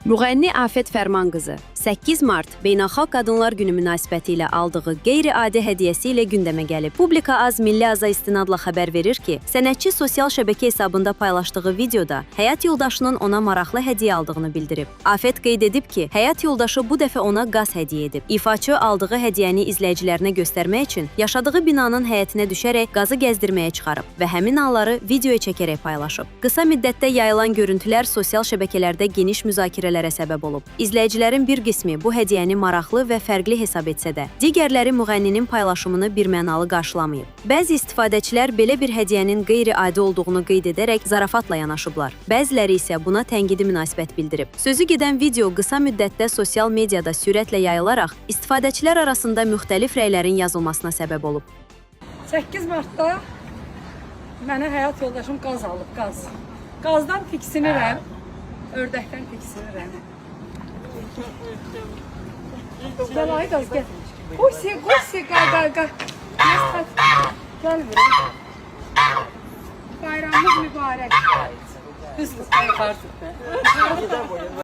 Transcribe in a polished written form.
Müğənni Afət Fərmanqızı 8 mart Beynəlxalq Qadınlar Günü münasibətilə aldığı qeyri-adi hədiyyəsi ilə gündəmə gəlib. Publika Az Milli Aza istinadla xəbər verir ki, sənətçi sosial şəbəkə hesabında paylaşdığı videoda həyat yoldaşının ona maraqlı hədiyyə aldığını bildirib. Afət qeyd edib ki, həyat yoldaşı bu dəfə ona qaz hədiyyə edib. İfaçı aldığı hədiyyəni izləyicilərinə göstərmək üçün yaşadığı binanın həyətinə düşərək qazı gəzdirməyə çıxarıb və həmin anları videoya çəkərək paylaşıb. Qısa müddətdə yayılan görüntülər sosial şəbəkələrdə geniş müzakirələrə səbəb olub. İzləyicilərin bir qismi bu hədiyyəni maraqlı və fərqli hesab etsə də, digərləri müğənninin paylaşımını birmənalı qarşılamayıb. Bəzi istifadəçilər belə bir hədiyyənin qeyri-adi olduğunu qeyd edərək zarafatla yanaşıblar. Bəziləri isə buna tənqidi münasibət bildirib. Sözü gedən video qısa müddətdə sosial mediada sürətlə yayılaraq istifadəçilər arasında müxtəlif rəylərin yazılmasına səbəb olub. 8 martda mənə həyat yoldaşım qaz alıb, qaz. Qazdan tiksinirəm, ördəkdən tiksinirəm. Gəl ay qaz, gəl. Qoy, qoy, qal, qal, qal. Gəl bura. Bayramımız mübarək. Yukarı.